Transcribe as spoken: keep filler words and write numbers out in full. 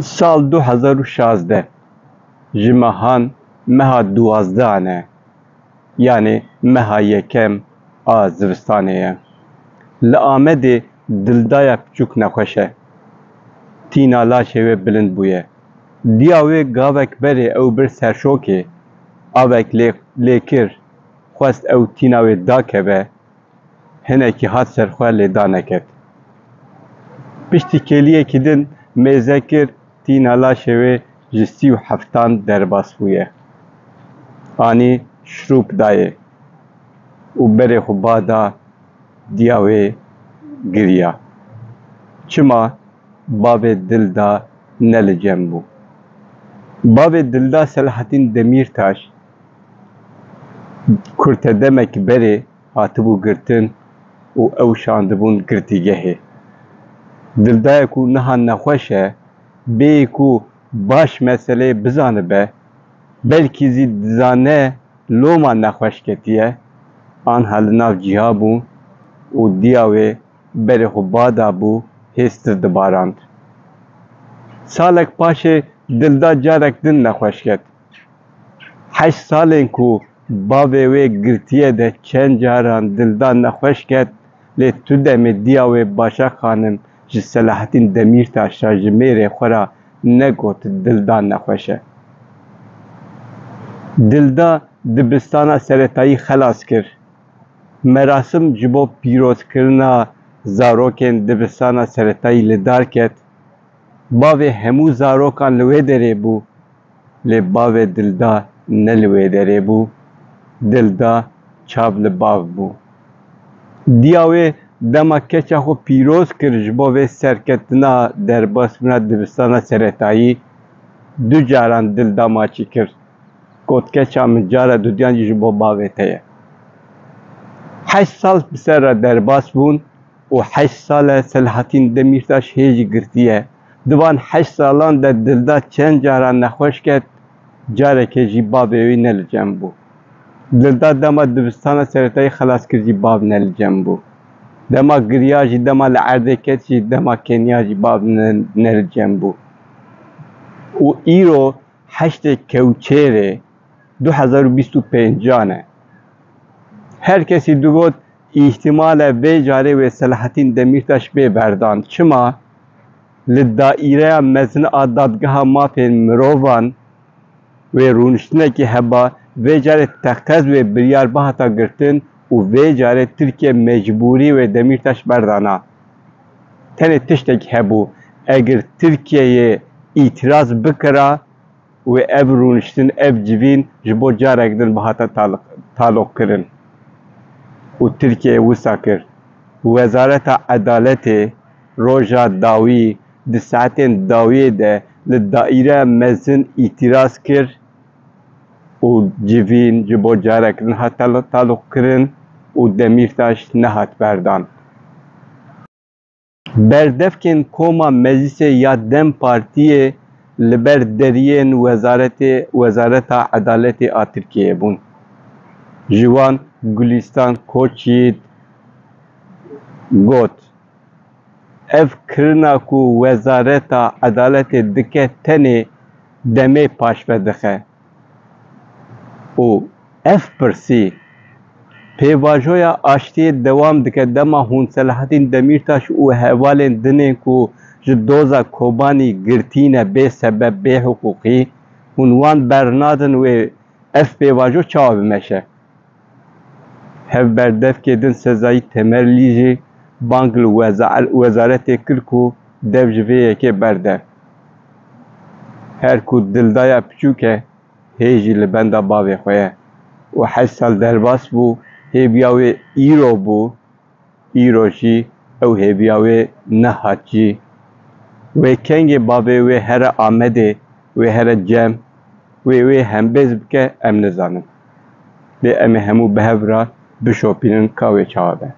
Sal du hezar û şazdeh ji mehan meha duwazdehan e, yanê meha yekem a zivistanê ye. Li Amedê Dildaya piçûk nexweş e. Tîna laşê wê bilind bûye. Diya wê gavek berê ew bir ser şokê, avek lê, lê kir, xwest ew tîna wê dakeve, hinekî hat ser xwe lê daneket. Piştî kêliyekî din mêze kir, tîna laşê wê ji sî û heftan derbas bûye. Anî şirûp dayê û berê xwe ba da, diya wê giriya. Çima? Bavê Dilda ne li cem bû. Bavê Dilda Selahattin Demîrtaş kurte demek berê hatibû girtin û ew şandibûn girtîgehê. Dildayê ku niha nexweş e, bêyî ku baş meseleyê bizanibe, belkî zî dizane loma nexweş ketiye, anha li nav cîha bû û diya wê berê xwe ba dabû, hêstir dibarand. Salek paşê Dilda carek din nexweş ket. Heşt salên ku bavê wê girtiye de çend caran Dilda nexweş ket, lê tu demê diya wê Başak Xanim ji Selahattin Demîrtaş re ji mêrê xwe re negot Dilda nexweş e. Dilda dibistana seretayî xelas kir. Merasim ji bo pîrozkirina zarokên dibistana seretayî li dar ket. Bavê hemû zarokan li wê derê bû, lê bavê Dilda ne li wê derê bû. Dilda çav li bav bû. Diya wê dema keça xwe pîroz kir ji bo vê serketina derbasbûna dibistana seretayî, du caran Dilda maçî kir. Got, keça min cara dudiyan jî ji bo bavê te ye. Heşt sal bi ser re derbas bûn û heşt sal e Selahattin Demîrtaş hê jî girtiye. Di van heşt salan de Dilda çend caran nexweş ket, carekê jî bavê wî ne li cem bû. Dilda dema dibistana seretayî xelas kir jî bav ne li cem bû. Dema giriya jî, dema li erdê ket jî, dema keniya jî bav ne, ne li cem bû. Û îro heştê Kewçêrê du hezar û bîst û pêncan e. Her kesî digot, îhtimal e vê carê wê Selahattin Demîrtaş bê berdan. Çima? Li Daîreya Mezin a Dadgeha Mafên Mirovan wê rûniştinekî heba, vê carê teqez wê biryar bihata girtin û vê carê Tirkiye mecbûrî wê Demîrtaş berdana. Tenê tiştek hebû, eger Tirkiyeyê îtiraz bikira, wê ev rûniştin, ev civîn ji bo carek din bihata taliq-, taloqkirin. Û Tirkiyeyê wisa kir. Wezareta Edaletê roja dawî, di saetên dawiyê de li daîreya mezin îtiraz kir û civîn ji bo carek din hat tal-, taloqkirin û Demîrtaş nehat berdan. Berdevkên koma meclîsê ya DEM Partiyê li ber deriyên wezaretê, Wezareta Edaletê a Tirkiyeyê bûn. Ji wan Gulîstan Koçyiğit got, ev kirina ku Wezareta Edaletê dike tenê DEMê paşve dixe. Û ev pirsî, pêvajoya aştiyê dewam dike, dema hûn Selahattin Demîrtaş û hevalên din ên ku ji doza Kobanî girtî ne bê sebeb, bê hiqûqî, hûn wan bernadin wê ev pêvajo çawa bimeşe? Hev berdevkê din Sezayî Temerlî jî bang li weza-, wezaretê kir ku dev ji vê yekê berde. Her ku Dildaya piçûk e, hê jî li benda bavê xwe ye û heşt sal derbas bû, hêviya wê îro bû, îro jî ew hêviya wê nehat cî. Wê kengê bavê wê here Amedê, wê here cem, wê wê hembêz bike, em nizanin. Lê em ê hemû bi hev re bişopînin ka wê çawa be.